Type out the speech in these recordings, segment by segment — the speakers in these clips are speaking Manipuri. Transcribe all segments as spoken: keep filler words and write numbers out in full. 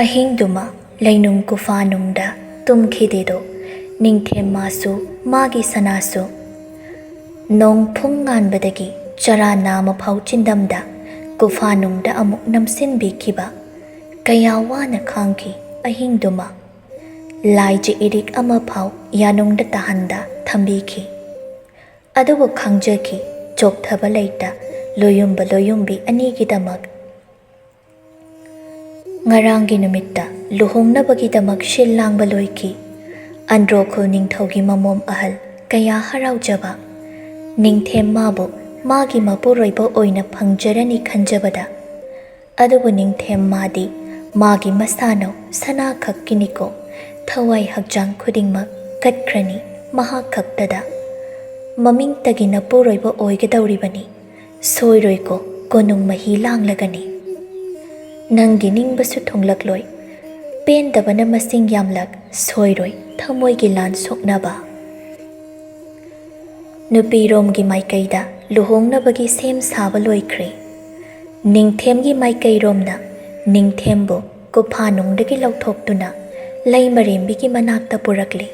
ꯑꯍꯤꯡꯗꯨꯃ ꯂꯩꯅꯨꯡ ꯒꯨꯐꯥꯅꯨꯡꯗ ꯇꯨꯝꯈꯤꯗꯦꯗꯣ, ꯅꯤꯡꯊꯦꯝ ꯃꯥꯁꯨ ꯃꯥꯒꯤ ꯁꯅꯥꯁꯨ꯫ ꯅꯣꯡ ꯐꯨꯡ ꯉꯥꯟꯕꯗꯒꯤ ꯆꯔꯥ ꯅꯥꯝꯃ ꯐꯥꯎ ꯆꯤꯟꯗꯝꯗ ꯒꯨꯐꯥꯅꯨꯡꯗ ꯑꯃꯨꯛ ꯅꯝꯁꯤꯟꯕꯤꯈꯤꯕ꯫ ꯀꯌꯥ ꯋꯥꯅ ꯈꯥꯡꯈꯤ ꯑꯍꯤꯡꯗꯨꯃ꯫ ꯂꯥꯏꯖ ꯏꯔꯤꯛ ꯑꯃ ꯐꯥꯎ ꯌꯥꯅꯨꯡꯗ ꯇꯥꯍꯟꯗ ꯊꯝꯕꯤꯈꯤ꯫ ꯑꯗꯨꯕꯨ ꯈꯪꯖꯈꯤ, ꯆꯣꯛꯊꯕ ꯂꯩꯇ ꯂꯣꯌꯨꯝꯕ ꯂꯣꯌꯨꯝꯕꯤ ꯑꯅꯤꯒꯤꯗꯃꯛ꯫ ꯉꯔꯥꯡꯒꯤ ꯅꯨꯃꯤꯠꯇ ꯂꯨꯍꯣꯡꯅꯕꯒꯤꯗꯃꯛ ꯁꯤꯜ ꯂꯥꯡꯕ ꯂꯣꯏꯈꯤ꯫ ꯑꯟꯗ꯭ꯔꯣꯈꯨꯜ ꯅꯤꯡꯊꯧꯒꯤ ꯃꯃꯣꯝ ꯑꯍꯜ ꯀꯌꯥ ꯍꯔꯥꯎꯖꯕ꯫ ꯅꯤꯡꯊꯦꯝ ꯃꯥꯕꯨ ꯃꯥꯒꯤ ꯃꯄꯨꯔꯣꯏꯕ ꯑꯣꯏꯅ ꯐꯪꯖꯔꯅꯤ ꯈꯟꯖꯕꯗ꯫ ꯑꯗꯨꯕꯨ ꯅꯤꯡꯊꯦꯝ ꯃꯥꯗꯤ ꯃꯥꯒꯤ ꯃꯁꯥꯅꯧ ꯁꯅꯥ ꯈꯛꯀꯤꯅꯤꯀꯣ, ꯊꯋꯥꯏ ꯍꯛꯆꯥꯡ ꯈꯨꯗꯤꯡꯃꯛ ꯀꯠꯈ꯭ꯔꯅꯤ ꯃꯍꯥꯛ ꯈꯛꯇꯗ꯫ ꯃꯃꯤꯡꯇꯒꯤ ꯅꯄꯨꯔꯣꯏꯕ ꯑꯣꯏꯒꯗꯧꯔꯤꯕꯅꯤ꯫ ꯁꯣꯏꯔꯣꯏꯀꯣ, ꯀꯣꯅꯨꯡ ꯃꯍꯤ ꯂꯥꯡꯂꯒꯅꯤ꯫ ꯅꯪꯒꯤ ꯅꯤꯡꯕꯁꯨ ꯊꯨꯡꯂꯛꯂꯣꯏ꯫ ꯄꯦꯟꯗꯕꯅ ꯃꯁꯤꯡ ꯌꯥꯝꯂꯛ ꯁꯣꯏꯔꯣꯏ ꯊꯃꯣꯏꯒꯤ ꯂꯥꯟ ꯁꯣꯛꯅꯕ꯫ ꯅꯨꯄꯤꯔꯣꯝꯒꯤ ꯃꯥꯏꯀꯩꯗ ꯂꯨꯍꯣꯡꯅꯕꯒꯤ ꯁꯦꯝ ꯁꯥꯕ ꯂꯣꯏꯈ꯭ꯔꯦ꯫ ꯅꯤꯡꯊꯦꯝꯒꯤ ꯃꯥꯏꯀꯩꯔꯣꯝꯅ ꯅꯤꯡꯊꯦꯝꯕꯨ ꯒꯨꯐꯥꯅꯨꯡꯗꯒꯤ ꯂꯧꯊꯣꯛꯇꯨꯅ ꯂꯩꯃꯔꯦꯝꯕꯤꯒꯤ ꯃꯅꯥꯛꯇ ꯄꯨꯔꯛꯂꯤ꯫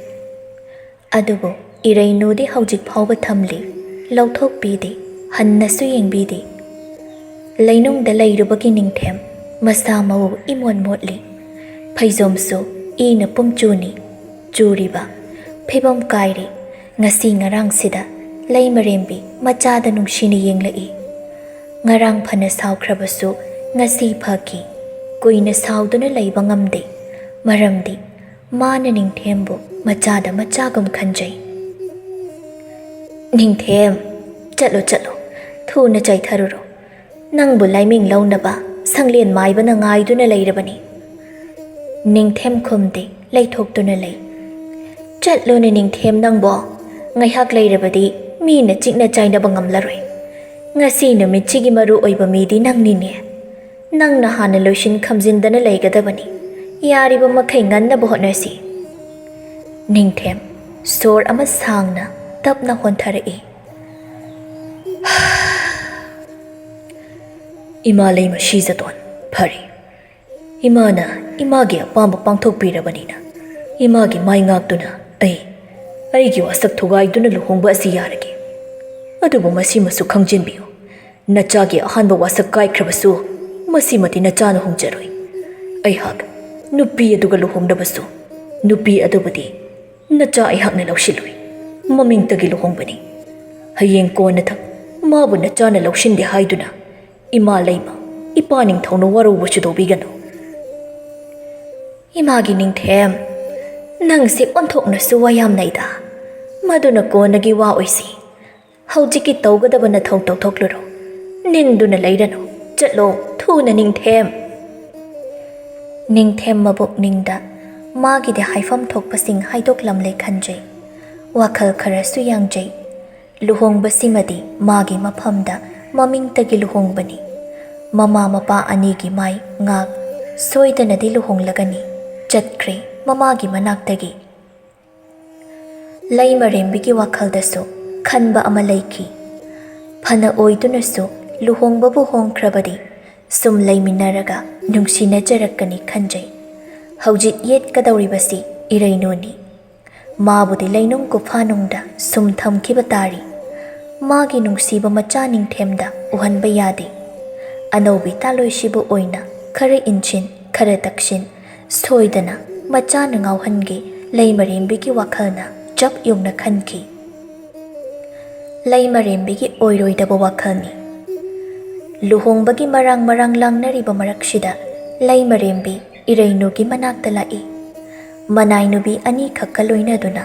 ꯑꯗꯨꯕꯨ ꯏꯔꯩꯅꯨꯗꯤ ꯍꯧꯖꯤꯛ ꯐꯥꯎꯕ ꯊꯝꯂꯤ, ꯂꯧꯊꯣꯛꯄꯤꯗꯦ, ꯍꯟꯅꯁꯨ ꯌꯦꯡꯕꯤꯗꯦ꯫ ꯂꯩꯅꯨꯡꯗ ꯂꯩꯔꯨꯕꯒꯤ ꯅꯤꯡꯊꯦꯝ ꯃꯁꯥ ꯃꯎ ꯏꯃꯣꯠ ꯃꯣꯠꯂꯤ, ꯐꯩꯖꯣꯝꯁꯨ ꯏꯅ ꯄꯨꯝꯆꯨꯅꯤ꯫ ꯆꯨꯔꯤꯕ ꯐꯤꯕꯝ ꯀꯥꯏꯔꯤ꯫ ꯉꯁꯤ ꯉꯔꯥꯡꯁꯤꯗ ꯂꯩꯃꯔꯦꯝꯕꯤ ꯃꯆꯥꯗ ꯅꯨꯡꯁꯤꯅ ꯌꯦꯡꯂꯛꯏ꯫ ꯉꯔꯥꯡ ꯐꯅ ꯁꯥꯎꯈ꯭ꯔꯕꯁꯨ ꯉꯁꯤ ꯐꯈꯤ꯫ ꯀꯨꯏꯅ ꯁꯥꯎꯗꯨꯅ ꯂꯩꯕ ꯉꯝꯗꯦ, ꯃꯔꯝꯗꯤ ꯃꯥꯅ ꯅꯤꯡꯊꯦꯝꯕꯨ ꯃꯆꯥꯗ ꯃꯆꯥꯒꯨꯝ ꯈꯟꯖꯩ꯫ ꯅꯤꯡꯊꯦꯝ, ꯆꯠꯂꯣ, ꯆꯠꯂꯣ, ꯊꯨꯅ ꯆꯥꯏꯊꯔꯨꯔꯣ꯫ ꯅꯪꯕꯨ ꯂꯥꯏꯃꯤꯡ ꯂꯧꯅꯕ ꯁꯪꯂꯦꯟ ꯃꯥꯏꯕꯅ ꯉꯥꯏꯗꯨꯅ ꯂꯩꯔꯕꯅꯤ꯫ ꯅꯤꯡꯊꯦꯝ ꯈꯨꯝꯗꯦ, ꯂꯩꯊꯣꯛꯇꯨꯅ ꯂꯩ꯫ ꯆꯠꯂꯨꯅꯦ ꯅꯤꯡꯊꯦꯝ ꯅꯪꯕꯣ, ꯉꯥꯏꯍꯥꯛ ꯂꯩꯔꯕꯗꯤ ꯃꯤꯅ ꯆꯤꯛꯅ ꯆꯥꯏꯅꯕ ꯉꯝꯂꯔꯣꯏ꯫ ꯉꯁꯤ ꯅꯨꯃꯤꯠꯁꯤꯒꯤ ꯃꯔꯨ ꯑꯣꯏꯕ ꯃꯤꯗꯤ ꯅꯪꯅꯤꯅꯦ꯫ ꯅꯪꯅ ꯍꯥꯟꯅ ꯂꯣꯏꯁꯤꯟ ꯈꯝꯖꯤꯟꯗꯅ ꯂꯩꯒꯗꯕꯅꯤ꯫ ꯌꯥꯔꯤꯕ ꯃꯈꯩ ꯉꯟꯅꯕ ꯍꯣꯠꯅꯁꯤ꯫ ꯅꯤꯡꯊꯦꯝ ꯁꯣꯔ ꯑꯃ ꯁꯥꯡꯅ ꯇꯞꯅ ꯍꯣꯟꯊꯔꯛꯏ꯫ ꯏꯃꯥ ꯂꯩꯃ ꯁꯤꯖꯇꯣꯟ, ꯐꯔꯦ꯫ ꯏꯃꯥꯅ ꯏꯃꯥꯒꯤ ꯑꯄꯥꯝꯕ ꯄꯥꯡꯊꯣꯛꯄꯤꯔꯕꯅꯤꯅ ꯏꯃꯥꯒꯤ ꯃꯥꯏ ꯉꯥꯛꯇꯨꯅ ꯑꯩ ꯑꯩꯒꯤ ꯋꯥꯁꯛ ꯊꯨꯒꯥꯏꯗꯨꯅ ꯂꯨꯍꯣꯡꯕ ꯑꯁꯤ ꯌꯥꯔꯒꯦ꯫ ꯑꯗꯨꯕꯨ ꯃꯁꯤꯃꯁꯨ ꯈꯪꯖꯤꯟꯕꯤꯌꯨ, ꯅꯆꯥꯒꯤ ꯑꯍꯥꯟꯕ ꯋꯥꯁꯛ ꯀꯥꯏꯈ꯭ꯔꯕꯁꯨ ꯃꯁꯤꯃꯗꯤ ꯅꯆꯥꯅ ꯍꯣꯡꯖꯔꯣꯏ꯫ ꯑꯩꯍꯥꯛ ꯅꯨꯄꯤ ꯑꯗꯨꯒ ꯂꯨꯍꯣꯡꯂꯕꯁꯨ ꯅꯨꯄꯤ ꯑꯗꯨꯕꯨꯗꯤ ꯅꯆꯥ ꯑꯩꯍꯥꯛꯅ ꯂꯧꯁꯤꯜꯂꯨꯏ꯫ ꯃꯃꯤꯡꯇꯒꯤ ꯂꯨꯍꯣꯡꯕꯅꯤ꯫ ꯍꯌꯦꯡ ꯀꯣꯟꯅꯊꯪ ꯃꯥꯕꯨ ꯅꯆꯥꯅ ꯂꯧꯁꯤꯟꯗꯦ ꯍꯥꯏꯗꯨꯅ ꯏꯃꯥ ꯂꯩꯃ, ꯏꯄꯥ ꯅꯤꯡꯊꯧꯅ ꯋꯥꯔꯧꯕꯁꯨ ꯇꯧꯕꯤꯒꯅꯨ꯫ ꯏꯃꯥꯒꯤ ꯅꯤꯡꯊꯦꯝ, ꯅꯪꯁꯦ ꯑꯣꯟꯊꯣꯛꯅꯁꯨ ꯋꯥ ꯌꯥꯝ ꯅꯩꯗ꯫ ꯃꯗꯨꯅ ꯀꯣꯟꯅꯒꯤ ꯋꯥ ꯑꯣꯏꯁꯤ꯫ ꯍꯧꯖꯤꯛꯀꯤ ꯇꯧꯒꯗꯕ ꯅꯊꯧ ꯇꯧꯊꯣꯛꯂꯨꯔꯣ꯫ ꯅꯤꯟꯗꯨꯅ ꯂꯩꯔꯅꯨ꯫ ꯆꯠꯂꯣ, ꯊꯨꯅ ꯅꯤꯡꯊꯦꯝ꯫ ꯅꯤꯡꯊꯦꯝ ꯃꯕꯨꯛꯅꯤꯡꯗ ꯃꯥꯒꯤꯗꯤ ꯍꯥꯏꯐꯝ ꯊꯣꯛꯄꯁꯤꯡ ꯍꯥꯏꯗꯣꯛꯂꯝꯂꯦ ꯈꯟꯖꯩ꯫ ꯋꯥꯈꯜ ꯈꯔꯁꯨ ꯌꯥꯡꯖꯩ꯫ ꯂꯨꯍꯣꯡꯕꯁꯤꯃꯗꯤ ꯃꯥꯒꯤ ꯃꯐꯝꯗ ꯃꯃꯤꯡꯇꯒꯤ ꯂꯨꯍꯣꯡꯕꯅꯤ꯫ ꯃꯃꯥ ꯃꯄꯥ ꯑꯅꯤꯒꯤ ꯃꯥꯏ ꯉꯥꯛ ꯁꯣꯏꯗꯅꯗꯤ ꯂꯨꯍꯣꯡꯂꯒꯅꯤ꯫ ꯆꯠꯈ꯭ꯔꯦ ꯃꯃꯥꯒꯤ ꯃꯅꯥꯛꯇꯒꯤ꯫ ꯂꯩꯃꯔꯦꯝꯕꯤꯒꯤ ꯋꯥꯈꯜꯗꯁꯨ ꯈꯟꯕ ꯑꯃ ꯂꯩꯈꯤ꯫ ꯐꯅ ꯑꯣꯏꯗꯨꯅꯁꯨ ꯂꯨꯍꯣꯡꯕꯕꯨ ꯍꯣꯡꯈ꯭ꯔꯕꯗꯤ ꯁꯨꯝ ꯂꯩꯃꯤꯟꯅꯔꯒ ꯅꯨꯡꯁꯤꯅꯖꯔꯛꯀꯅꯤ ꯈꯟꯖꯩ꯫ ꯍꯧꯖꯤꯛ ꯌꯦꯠꯀꯗꯧꯔꯤꯕꯁꯤ ꯏꯔꯩꯅꯨꯅꯤ꯫ ꯃꯥꯕꯨꯗꯤ ꯂꯩꯅꯨꯡ ꯒꯨꯐꯥꯅꯨꯡꯗ ꯁꯨꯝ ꯊꯝꯈꯤꯕ ꯇꯥꯔꯤ꯫ ꯃꯥꯒꯤ ꯅꯨꯡꯁꯤꯕ ꯃꯆꯥ ꯅꯤꯡꯊꯦꯝꯗ ꯎꯍꯟꯕ ꯌꯥꯗꯦ꯫ ꯑꯅꯧꯕꯤ ꯇꯥꯂꯣꯏꯁꯤꯕꯨ ꯑꯣꯏꯅ ꯈꯔ ꯏꯟꯁꯤꯟ, ꯈꯔ ꯇꯛꯁꯤꯟ, ꯁꯣꯏꯗꯅ ꯃꯆꯥꯅ ꯉꯥꯎꯍꯟꯒꯦ ꯂꯩꯃꯔꯦꯝꯕꯤꯒꯤ ꯋꯥꯈꯜꯅ ꯆꯞ ꯌꯨꯡꯅ ꯈꯟꯈꯤ꯫ ꯂꯩꯃꯔꯦꯝꯕꯤꯒꯤ ꯑꯣꯏꯔꯣꯏꯗꯕ ꯋꯥꯈꯜꯅꯤ꯫ ꯂꯨꯍꯣꯡꯕꯒꯤ ꯃꯔꯥꯡ ꯃꯔꯥꯡ ꯂꯥꯡꯅꯔꯤꯕ ꯃꯔꯛꯁꯤꯗ ꯂꯩꯃꯔꯦꯝꯕꯤ ꯏꯔꯩꯅꯨꯒꯤ ꯃꯅꯥꯛꯇ ꯂꯥꯛꯏ꯫ ꯃꯅꯥꯏ ꯅꯨꯄꯤ ꯑꯅꯤꯈꯛꯀ ꯂꯣꯏꯅꯗꯨꯅ꯫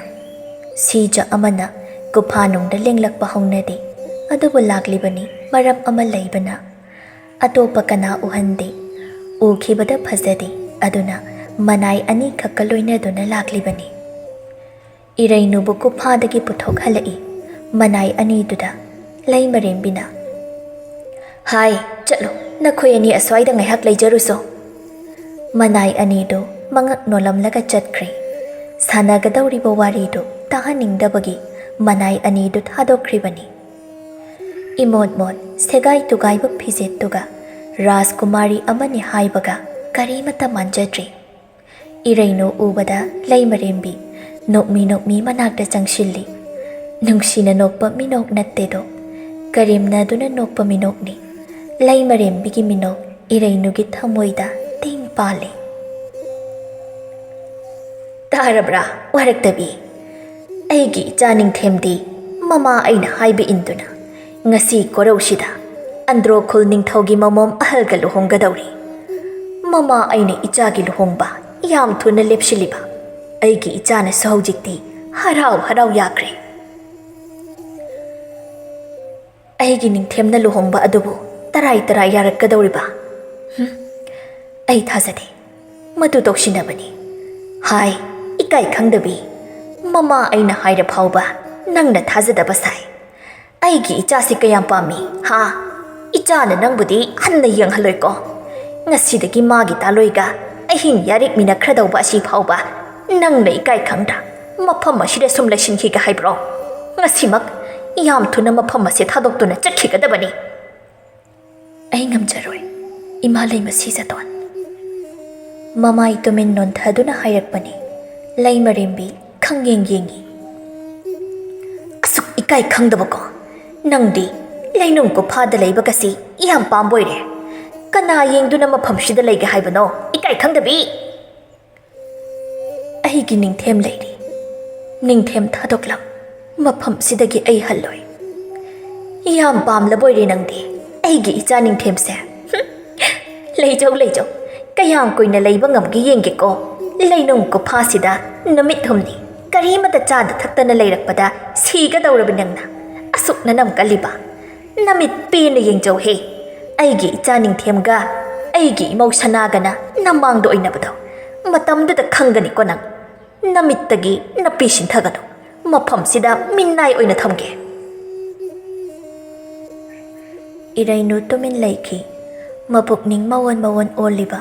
ꯁꯤꯖ ꯑꯃꯅ ꯒꯨꯐꯥꯅꯨꯡꯗ ꯂꯦꯡꯂꯛꯄ ꯍꯧꯅꯗꯦ, ꯑꯗꯨꯕꯨ ꯂꯥꯛꯂꯤꯕꯅꯤ ꯃꯔꯝ ꯑꯃ ꯂꯩꯕꯅ꯫ ꯑꯇꯣꯞꯄ ꯀꯅꯥ ꯎꯍꯟꯗꯦ꯫ ꯎꯈꯤꯕꯗ ꯐꯖꯗꯦ, ꯑꯗꯨꯅ ꯃꯅꯥꯏ ꯑꯅꯤꯈꯛꯀ ꯂꯣꯏꯅꯗꯨꯅ ꯂꯥꯛꯂꯤꯕꯅꯤ꯫ ꯏꯔꯩꯅꯨꯕꯨ ꯒꯨꯐꯥꯗꯒꯤ ꯄꯨꯊꯣꯛꯍꯜꯂꯛꯏ꯫ ꯃꯅꯥꯏ ꯑꯅꯤꯗꯨꯗ ꯂꯩꯃꯔꯦꯝꯕꯤꯅ, "ꯍꯥꯏ, ꯆꯠꯂꯣ, ꯅꯈꯣꯏ ꯑꯅꯤ ꯑꯁ꯭ꯋꯥꯏꯗ ꯉꯥꯏꯍꯥꯛ ꯂꯩꯖꯔꯨꯁꯣ꯫" ꯃꯅꯥꯏ ꯑꯅꯤꯗꯨ ꯃꯉꯛ ꯅꯣꯜꯂꯝꯂꯒ ꯆꯠꯈ꯭ꯔꯦ꯫ ꯁꯥꯟꯅꯒꯗꯧꯔꯤꯕ ꯋꯥꯔꯤꯗꯨ ꯇꯥꯍꯟꯅꯤꯡꯗꯕꯒꯤ ꯃꯅꯥꯏ ꯑꯅꯤꯗꯨ ꯊꯥꯗꯣꯛꯈ꯭ꯔꯤꯕꯅꯤ꯫ ꯏꯃꯣꯠ ꯃꯣꯠ ꯁꯦꯒꯥꯏ ꯇꯨꯒꯥꯏꯕ ꯐꯤꯖꯦꯠꯇꯨꯒ ꯔꯥꯖꯀꯨꯃꯥꯔꯤ ꯑꯃꯅꯤ ꯍꯥꯏꯕꯒ ꯀꯔꯤꯃꯠꯇ ꯃꯥꯟꯖꯗ꯭ꯔꯦ꯫ ꯏꯔꯩꯅꯨ ꯎꯕꯗ ꯂꯩꯃꯔꯦꯝꯕꯤ ꯅꯣꯛꯃꯤ ꯅꯣꯛꯃꯤ ꯃꯅꯥꯛꯇ ꯆꯪꯁꯤꯜꯂꯤ꯫ ꯅꯨꯡꯁꯤꯅ ꯅꯣꯛꯄ ꯃꯤꯅꯣꯛ ꯅꯠꯇꯦꯗꯣ, ꯀꯔꯦꯝꯅꯗꯨꯅ ꯅꯣꯛꯄ ꯃꯤꯅꯣꯛꯅꯤ꯫ ꯂꯩꯃꯔꯦꯝꯕꯤꯒꯤ ꯃꯤꯅꯣꯛ ꯏꯔꯩꯅꯨꯒꯤ ꯊꯃꯣꯏꯗ ꯇꯤꯡ ꯄꯥꯜꯂꯤ꯫ "ꯇꯥꯔꯕ꯭ꯔꯥ, ꯋꯥꯔꯛꯇꯕꯤ? ꯑꯩꯒꯤ ꯏꯆꯥ ꯅꯤꯡꯊꯦꯝꯗꯤ ꯃꯃꯥ ꯑꯩꯅ ꯍꯥꯏꯕ ꯏꯟꯗꯨꯅ ꯉꯁꯤ ꯀꯣꯔꯧꯁꯤꯗ ꯑꯟꯗ꯭ꯔꯣꯈꯨꯜ ꯅꯤꯡꯊꯧꯒꯤ ꯃꯃꯣꯝ ꯑꯍꯜꯒ ꯂꯨꯍꯣꯡꯒꯗꯧꯔꯤ꯫ ꯃꯃꯥ ꯑꯩꯅ ꯏꯆꯥꯒꯤ ꯂꯨꯍꯣꯡꯕ ꯌꯥꯝ ꯊꯨꯅ ꯂꯦꯞꯁꯤꯜꯂꯤꯕ ꯑꯩꯒꯤ ꯏꯆꯥꯅꯁꯨ ꯍꯧꯖꯤꯛꯇꯤ ꯍꯔꯥꯎ ꯍꯔꯥꯎ ꯌꯥꯈ꯭ꯔꯦ꯫ ꯑꯩꯒꯤ ꯅꯤꯡꯊꯦꯝꯅ ꯂꯨꯍꯣꯡꯕ ꯑꯗꯨꯕꯨ ꯇꯔꯥꯏ ꯇꯔꯥꯏ ꯌꯥꯔꯛꯀꯗꯧꯔꯤꯕ? ꯍꯨꯝ, ꯑꯩ ꯊꯥꯖꯗꯦ꯫ ꯃꯗꯨ ꯇꯧꯁꯤꯟꯅꯕꯅꯤ꯫ ꯍꯥꯏ, ꯏꯀꯥꯏ ꯈꯪꯗꯕꯤ, ꯃꯃꯥ ꯑꯩꯅ ꯍꯥꯏꯔ ꯐꯥꯎꯕ ꯅꯪꯅ ꯊꯥꯖꯗꯕ ꯁꯥꯏ꯫ ꯑꯩꯒꯤ ꯏꯆꯥꯁꯤ ꯀꯌꯥꯝ ꯄꯥꯝꯃꯤ, ꯍꯥ? ꯏꯆꯥꯅ ꯅꯪꯕꯨꯗꯤ ꯍꯟꯅ ꯌꯦꯡꯍꯜꯂꯣꯏꯀꯣ꯫ ꯉꯁꯤꯗꯒꯤ ꯃꯥꯒꯤ ꯇꯥꯂꯣꯏꯒ ꯑꯍꯤꯡ ꯌꯥꯔꯤꯛꯃꯤꯟꯅꯈ꯭ꯔꯗꯧꯕ ꯑꯁꯤ ꯐꯥꯎꯕ ꯅꯪꯅ ꯏꯀꯥꯏ ꯈꯪꯗ꯭ꯔꯥ ꯃꯐꯝ ꯑꯁꯤꯗ ꯁꯨꯝ ꯂꯩꯁꯤꯟꯈꯤꯒꯦ ꯍꯥꯏꯕ꯭ꯔꯣ? ꯉꯁꯤꯃꯛ ꯌꯥꯝ ꯊꯨꯅ ꯃꯐꯝ ꯑꯁꯤ ꯊꯥꯗꯣꯛꯇꯨꯅ ꯆꯠꯈꯤꯒꯗꯕꯅꯤ꯫" "ꯑꯩ ꯉꯝꯖꯔꯣꯏ, ꯏꯃꯥ ꯂꯩꯃ ꯁꯤꯖꯇꯣꯟ꯫" ꯃꯃꯥꯏ ꯇꯨꯃꯤꯟ ꯅꯣꯟꯊꯗꯨꯅ ꯍꯥꯏꯔꯛꯄꯅꯤ꯫ ꯂꯩꯃꯔꯦꯝꯕꯤ ꯈꯪꯌꯦꯡ ꯌꯦꯡꯉꯤ꯫ "ꯑꯁꯨꯛ ꯏꯀꯥꯏ ꯈꯪꯗꯕꯀꯣ? ꯅꯪꯗꯤ ꯂꯩꯅꯨꯡ ꯀꯨꯐꯥꯗ ꯂꯩꯕꯒꯁꯤ ꯌꯥꯝ ꯄꯥꯝꯕꯣꯏꯔꯦ꯫ ꯀꯅꯥ ꯌꯦꯡꯗꯨꯅ ꯃꯐꯝꯁꯤꯗ ꯂꯩꯒꯦ ꯍꯥꯏꯕꯅꯣ, ꯏꯀꯥꯏ ꯈꯪꯗꯕꯤ?" "ꯑꯩꯒꯤ ꯅꯤꯡꯊꯦꯝ ꯂꯩꯔꯤ꯫ ꯅꯤꯡꯊꯦꯝ ꯊꯥꯗꯣꯛꯂꯝ ꯃꯐꯝꯁꯤꯗꯒꯤ ꯑꯩ ꯍꯜꯂꯣꯏ꯫" "ꯌꯥꯝ ꯄꯥꯝꯂꯕꯣꯏꯔꯦ ꯅꯪꯗꯤ ꯑꯩꯒꯤ ꯏꯆꯥ ꯅꯤꯡꯊꯦꯝꯁꯦ꯫ ꯍꯨꯝ, ꯂꯩꯖꯧ, ꯂꯩꯖꯧ꯫ ꯀꯌꯥꯝ ꯀꯨꯏꯅ ꯂꯩꯕ ꯉꯝꯒꯦ ꯌꯦꯡꯒꯦꯀꯣ꯫ ꯂꯩꯅꯨꯡ ꯀꯨꯐꯥꯁꯤꯗ ꯅꯨꯃꯤꯠ ꯍꯨꯝꯅꯤ ꯀꯔꯤꯃꯠꯇ ꯆꯥꯗ ꯊꯛꯇꯅ ꯂꯩꯔꯛꯄꯗ ꯁꯤꯒꯗꯧꯔꯕ ꯅꯪꯅ ꯑꯁꯨꯛ ꯅꯅꯝ ꯀꯜꯂꯤꯕ꯫ ꯅꯃꯤꯠ ꯄꯦꯟꯅ ꯌꯦꯡꯖꯧꯍꯦ꯫ ꯑꯩꯒꯤ ꯏꯆꯥ ꯅꯤꯡꯊꯦꯝꯒ ꯑꯩꯒꯤ ꯏꯃꯧ ꯁꯅꯥꯒꯅ ꯅꯃꯥꯡꯗ ꯑꯣꯏꯅꯕꯗꯣ꯫ ꯃꯇꯝꯗꯨꯗ ꯈꯪꯒꯅꯤꯀꯣ ꯅꯪ꯫ ꯅꯃꯤꯠꯇꯒꯤ ꯅꯄꯤ ꯁꯤꯟꯊꯒꯅꯨ꯫ ꯃꯐꯝꯁꯤꯗ ꯃꯤꯅꯥꯏ ꯑꯣꯏꯅ ꯊꯝꯒꯦ꯫" ꯏꯔꯩꯅꯨ ꯇꯨꯃꯤꯟ ꯂꯩꯈꯤ꯫ ꯃꯄꯨꯛꯅꯤꯡ ꯃꯋꯣꯟ ꯃꯋꯣꯟ ꯑꯣꯜꯂꯤꯕ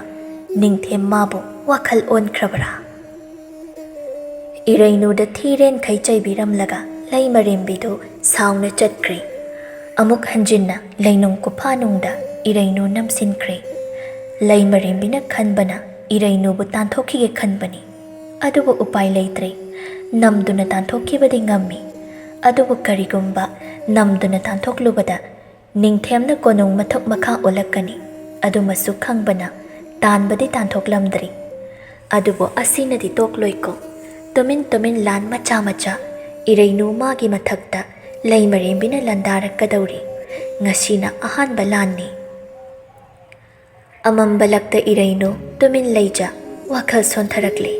ꯅꯤꯡꯊꯦꯝ ꯃꯥꯕꯨ ꯋꯥꯈꯜ ꯑꯣꯟꯈ꯭ꯔꯕꯔꯥ? ꯏꯔꯩꯅꯨꯗ ꯊꯤꯔꯦꯟꯈꯩ ꯆꯩꯕꯤꯔꯝꯂꯒ ꯂꯩꯃꯔꯦꯝꯕꯤꯗꯨ ꯁꯥꯎꯅ ꯆꯠꯈ꯭ꯔꯦ꯫ ꯑꯃꯨꯛ ꯍꯟꯖꯤꯟꯅ ꯂꯩꯅꯨꯡ ꯀꯨꯐꯥꯅꯨꯡꯗ ꯏꯔꯩꯅꯨ ꯅꯝꯁꯤꯟꯈ꯭ꯔꯦ꯫ ꯂꯩꯃꯔꯦꯝꯕꯤꯅ ꯈꯟꯕꯅ ꯏꯔꯩꯅꯨꯕꯨ ꯇꯥꯟꯊꯣꯛꯈꯤꯒꯦ ꯈꯟꯕꯅꯤ꯫ ꯑꯗꯨꯕꯨ ꯎꯄꯥꯏ ꯂꯩꯇ꯭ꯔꯦ꯫ ꯅꯝꯗꯨꯅ ꯇꯥꯟꯊꯣꯛꯈꯤꯕꯗꯤ ꯉꯝꯃꯤ꯫ ꯑꯗꯨꯕꯨ ꯀꯔꯤꯒꯨꯝꯕ ꯅꯝꯗꯨꯅ ꯇꯥꯟꯊꯣꯛꯂꯨꯕꯗ ꯅꯤꯡꯊꯦꯝꯅ ꯀꯣꯅꯨꯡ ꯃꯊꯛ ꯃꯈꯥ ꯑꯣꯜꯂꯛꯀꯅꯤ꯫ ꯑꯗꯨꯃꯁꯨ ꯈꯪꯕꯅ ꯇꯥꯟꯕꯗꯤ ꯇꯥꯟꯊꯣꯛꯂꯝꯗ꯭ꯔꯤ꯫ ꯑꯗꯨꯕꯨ ꯑꯁꯤꯅꯗꯤ ꯇꯣꯛꯂꯣꯏꯀꯣ꯫ ꯇꯨꯃꯤꯟ ꯇꯨꯃꯤꯟ ꯂꯥꯟ ꯃꯆꯥ ꯃꯆꯥ ꯏꯔꯩꯅꯨ ꯃꯥꯒꯤ ꯃꯊꯛꯇ ꯂꯩꯃꯔꯦꯝꯕꯤꯅ ꯂꯥꯟꯗꯥꯔꯛꯀꯗꯧꯔꯤ꯫ ꯉꯁꯤꯅ ꯑꯍꯥꯟꯕ ꯂꯥꯟꯅꯤ꯫ ꯑꯃꯝꯕ ꯂꯛꯇ ꯏꯔꯩꯅꯨ ꯇꯨꯃꯤꯟ ꯂꯩꯖ ꯋꯥꯈꯜ ꯁꯣꯟꯊꯔꯛꯂꯦ꯫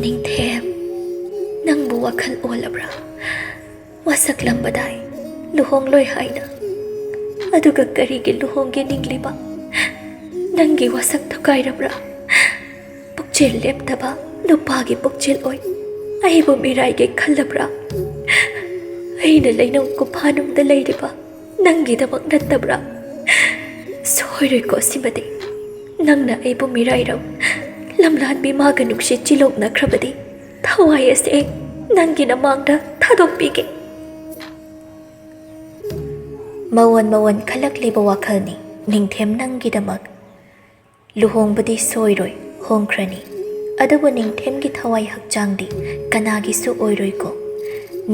ꯅꯤꯡꯊꯦꯝ, ꯅꯪꯕꯨ ꯋꯥꯈꯜ ꯑꯣꯜꯂꯕ꯭ꯔꯥ? ꯋꯥꯁꯛꯂꯝꯕꯗꯥꯏ ꯂꯨꯍꯣꯡꯂꯣꯏ ꯍꯥꯏꯅ꯫ ꯑꯗꯨꯒ ꯀꯔꯤꯒꯤ ꯂꯨꯍꯣꯡꯒꯦ ꯅꯤꯡꯂꯤꯕ? ꯅꯪꯒꯤ ꯋꯥꯁꯛ ꯊꯨꯒꯥꯏꯔꯕ꯭ꯔꯥ? ꯄꯨꯛꯆꯦꯜ ꯂꯦꯞꯇꯕ ꯅꯨꯄꯥꯒꯤ ꯄꯨꯛꯆꯦꯜ ꯑꯣꯏ ꯑꯩꯕꯨ ꯃꯤꯔꯥꯏꯒꯦ ꯈꯜꯂꯕ꯭ꯔꯥ? ꯑꯩꯅ ꯂꯩꯅꯨꯡ ꯀꯨꯐꯥꯅꯨꯡꯗ ꯂꯩꯔꯤꯕ ꯅꯪꯒꯤꯗꯃꯛ ꯅꯠꯇꯕ꯭ꯔꯥ? ꯁꯣꯏꯔꯣꯏꯀꯣ ꯁꯤꯃꯗꯤ꯫ ꯅꯪꯅ ꯑꯩꯕꯨ ꯃꯤꯔꯥꯏꯔꯝ ꯂꯝꯂꯥꯟꯕꯤ ꯃꯥꯒ ꯅꯨꯡꯁꯤ ꯆꯤꯂꯣꯛꯅꯈ꯭ꯔꯕꯗꯤ ꯊꯋꯥꯏ ꯑꯁꯦ ꯅꯪꯒꯤ ꯅꯃꯥꯡꯗ ꯊꯥꯗꯣꯛꯄꯤꯒꯦ꯫ ꯃꯋꯣꯟ ꯃꯋꯣꯟ ꯈꯜꯂꯛꯂꯤꯕ ꯋꯥꯈꯜꯅꯤ꯫ ꯅꯤꯡꯊꯦꯝ ꯅꯪꯒꯤꯗꯃꯛ ꯂꯨꯍꯣꯡꯕꯗꯤ ꯁꯣꯏꯔꯣꯏ, ꯍꯣꯡꯈ꯭ꯔꯅꯤ꯫ ꯑꯗꯨꯕꯨ ꯅꯤꯡꯊꯦꯝꯒꯤ ꯊꯋꯥꯏ ꯍꯛꯆꯥꯡꯗꯤ ꯀꯅꯥꯒꯤꯁꯨ ꯑꯣꯏꯔꯣꯏꯀꯣ꯫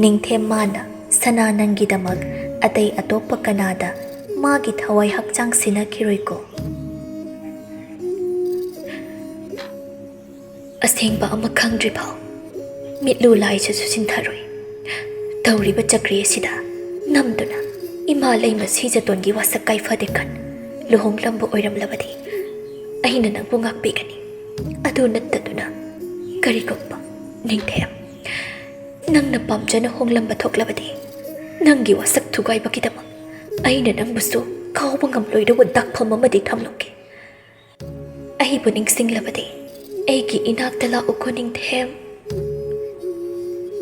ꯅꯤꯡꯊꯦꯝ ꯃꯥꯅ ꯁꯅꯥ ꯅꯪꯒꯤꯗꯃꯛ ꯑꯇꯩ ꯑꯇꯣꯞꯄ ꯀꯅꯥꯗ ꯃꯥꯒꯤ ꯊꯋꯥꯏ ꯍꯛꯆꯥꯡ ꯁꯤꯟꯅꯈꯤꯔꯣꯏꯀꯣ꯫ ꯑꯁꯦꯡꯕ ꯑꯃ ꯈꯪꯗ꯭ꯔꯤꯐꯥꯎ ꯃꯤꯠꯂꯨ ꯂꯥꯏꯁꯨ ꯁꯤꯟꯊꯔꯣꯏ꯫ ꯇꯧꯔꯤꯕ ꯆꯀ꯭ꯔꯤ ꯑꯁꯤꯗ ꯅꯝꯗꯨꯅ ꯏꯃꯥ ꯂꯩꯃ ꯁꯤꯖꯇꯣꯟꯒꯤ ꯋꯥꯁꯛ ꯀꯥꯏꯐꯗꯦꯀꯟ ꯂꯨꯍꯣꯡꯂꯝꯕ ꯑꯣꯏꯔꯝꯂꯕꯗꯤ ꯑꯩꯅ ꯅꯪꯕꯨ ꯉꯥꯛꯄꯤꯒꯅꯤ꯫ ꯑꯗꯨ ꯅꯠꯇꯗꯨꯅ ꯀꯔꯤꯒꯨꯝꯕ ꯅꯤꯡꯊꯦꯝ ꯅꯪꯅ ꯄꯥꯝꯖꯅ ꯍꯣꯡꯂꯝꯕ ꯊꯣꯛꯂꯕꯗꯤ ꯅꯪꯒꯤ ꯋꯥꯁꯛ ꯊꯨꯒꯥꯏꯕꯒꯤꯗꯃꯛ ꯑꯩꯅ ꯅꯪꯕꯨꯁꯨ ꯀꯥꯎꯕ ꯉꯝꯂꯣꯏꯗꯧꯕ ꯗꯥꯛꯐꯝ ꯑꯃꯗꯤ ꯊꯝꯂꯝꯒꯦ꯫ ꯑꯩꯕꯨ ꯅꯤꯡꯁꯤꯡꯂꯕꯗꯤ ꯑꯩꯒꯤ ꯏꯅꯥꯛꯇ ꯂꯥꯛꯎꯀꯣ ꯅꯤꯡꯊꯦꯝ꯫